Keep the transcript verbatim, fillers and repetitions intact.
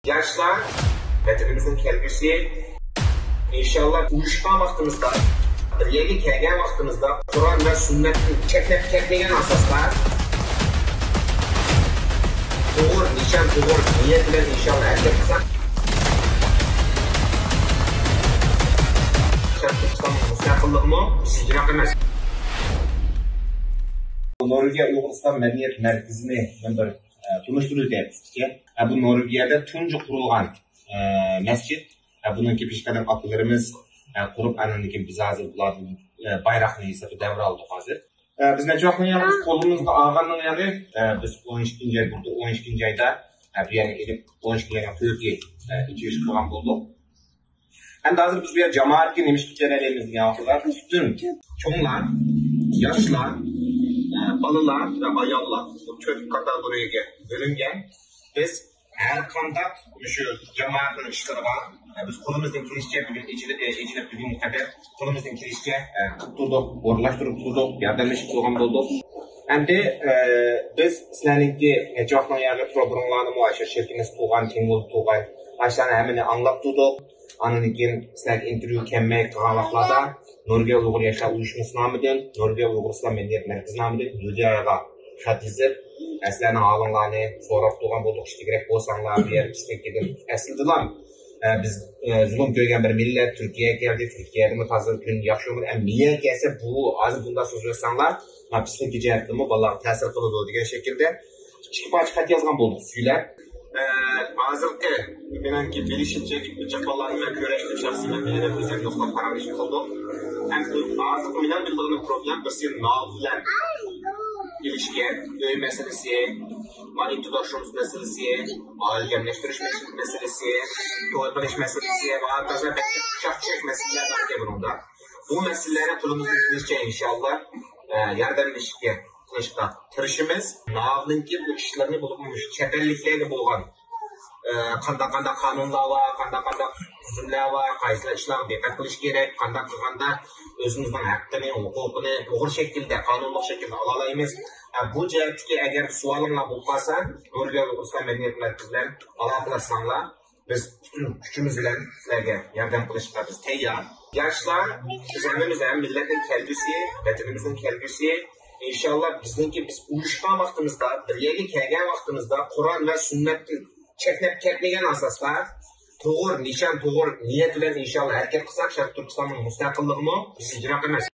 ياشلار، ۋەتىنىمىزنىڭ كەلگۈسى. ئىنشاللا ئۇيۇشقان ۋاقتىمىزدا، بىر يەرگە كەلگەن ۋاقتىمىزدا قۇرئان ۋە سۈننەتتىن چەتنەپ كەتمىگەن ئاساستا توغرا نىشان، توغرا نىيەت بىلەن ئىنشاللا ھەرىكەت قىلساق، شەرقىي تۈركىستاننىڭ مۇستەقىللىقىمۇ بىزگە يىراق ئەمەس. نورۋېگىيە ئۇيغۇر ئىسلام مەدەنىيەت مەركىزىنى مەن بىر، ئە، تونۇشتۇرۇش دەپ ئىكەن. ئە، بۇ نورۋېگىيەدە تۇنجى قۇرۇلغان، ئە، مەسچىت. ئە، بۇنىڭكى پېشقەدەم ئاكىلىرىمىز، ئە، قۇرۇپ، ئاندىن كېيىن بىز ھازىر بۇلاردىن، ئە، بايراقنى ھېسابتا دەۋرە ئالدۇق ھازىر. ئە، بىز نەچچە ۋاقىتتىن ياقى قولىمىزغا ئالغاندىن ياقى، ئە، بىز ئون ئىككىنچى ئاي، بۇ ئون ئىككىنچى ئايدا، ئە، بۇ يەرنى ئېلىپ، ئون ئىككىنچى ئاينىڭ تۆتى، ئە، ئېچىلىش قىلغان بولدۇق. ئەمدى ھازىر بىز بۇ يەر جامائەتكە نېمە ئىش قىلىپ بېرەلەيمىز دېگەن ۋاقتىدا، پۈتۈن چوڭلار، ياشلار، ئە، بالىلار ۋە ئاياللار بۇ تۆت كاتېگورىيەگە بۆلۈنگەن. بىز ھەر قانداق مۇشۇ جامائەتنىڭ ئىشلىرىغا، ئە، بىز قولىمىزدىن كېلىشىچە بۈگۈن ئېچىلىپ، ئېچىلىپ بۈگۈنگە قەدەر قولىمىزدىن كېلىشىچە، ئە، قىلىپ تۇردۇق، ئورۇنلاشتۇرۇپ تۇردۇق، ياردەملىشىپ تۇرغان بولدۇق. ئەمدى، ئە، بىز سىلەرنىڭكى نەچچە ۋاقىتنىڭ ياقى پروگراممىلارنىمۇ ئاشۇ شىركىمىز تۇغان، تېڭگول تۇغان، ئاشۇلارنى ھەممىنى ئاڭلاپ تۇردۇق. ئاندىن كېيىن سىلەرگە ئىنتېرۋيۇ كەلمەي قالغان ۋاقىتلاردا نورۋېگىيە ئۇيغۇر ياشلار ئۇيۇشمىسى نامىدىن، نورۋېگىيە ئۇيغۇر ئىسلام مەدەنىيەت مەركىزى نامىدىن يۇدىياغا خەت يېزىپ، سىلەرنىڭ ھالىڭلارنى سوراپ تۇرغان بولدۇق. ئىشتە كېرەك بولساڭلار، بۇ يەر پىسخىكىدىن ئەسلىدىلا، ئە، بىز، ئە، زۇلۇم كۆرگەن بىر مىللەت، تۈركىيەگە كەلدى، تۈركىيەدىمۇ تازا كۈن ياخشى بولمىدى. ئەمما مىيەگە كەلسە، بۇ ھازىر بۇنداق سۆزلەۋاتساڭلار، ما پىسخىكا جەھەتتىنمۇ بالىلارغا تەسىر قىلىدۇ دېگەن شەكىلدە ئىككى پارچە خەت يازغان بولدۇق سۈيلەپ. ئە، ھازىرقى مېنىڭكى بىلىشىمچە، جاپالارنى مەن كۆرۈشتۈم شەخسەن، مەن يەنە ئۆزۈم نۇقتا پاراڭلىشىپ قىلدۇق. ھەم ھازىرقى مېنىڭ بىلىدىغىنىم پروبلېم بىرسى ناۋ بىلەن كېلىشكەن، ئۆي مەسىلىسى، ما ئىنتىداشومىز مەسىلىسى، ئائىلە جەملەشتۈرۈش مەسىلىسى، توي قىلىش مەسىلىسى ۋە ھاكازا بەك ئۇششاق چۈشەك مەسىلىلەر بار ئىكەن بۇنىڭدا. بۇ مەسىلىلەرنى قولىمىزدىن كېلىشىچە ئىنشاللا، ئە، ياردەملىشىشكە، قىلىشقا تىرىشىمىز. ناۋنىڭكى بۇ ئىشلىرىنى، بولۇپمۇ مۇشۇ چەت ئەللىكلەرگە بولغان، ئە، قانداق قانداق قانۇنلار بار، قانداق قانداق تۈزۈملەر بار، قايسىلار ئىشلارغا دىققەت قىلىش كېرەك، قانداق قىلغاندا ئۆزىمىزنىڭ ھەققىنى، ھوقۇقىنى توغرا شەكىلدە، قانۇنلۇق شەكىلدە ئالالايمىز. ئە، بۇ جەھەتتىكى ئەگەر سوئالىڭلار بولۇپ قالسا، نورۋېگىيە ئۇيغۇر ئىسلام مەدەنىيەت مەركىزى بىلەن ئالاقىلەشسەڭلار، بىز پۈتۈن كۈچىمىز بىلەن سىلەرگە ياردەم قىلىشقا بىز تەييار. ياشلار، بىز ھەممىمىز ھەم مىللەتنىڭ كەلگۈسى، ۋەتىنىمىزنىڭ كەلگۈسى. ئىنشاللا بىزنىڭكى، بىز ئۇيۇشقان ۋاقتىمىزدا، بىر يەرگە كەلگەن ۋاقتىمىزدا قۇرئان ۋە سۈننەتتىن چەتنەپ كەتمىگەن ئاساستا، توغرا نىشان، توغرا نىيەت بىلەن ئىنشاللا ھەرىكەت قىلساق، شەرقىي تۈركىستاننىڭ مۇستەقىللىقىمۇ بىزگە يىراق ئەمەس.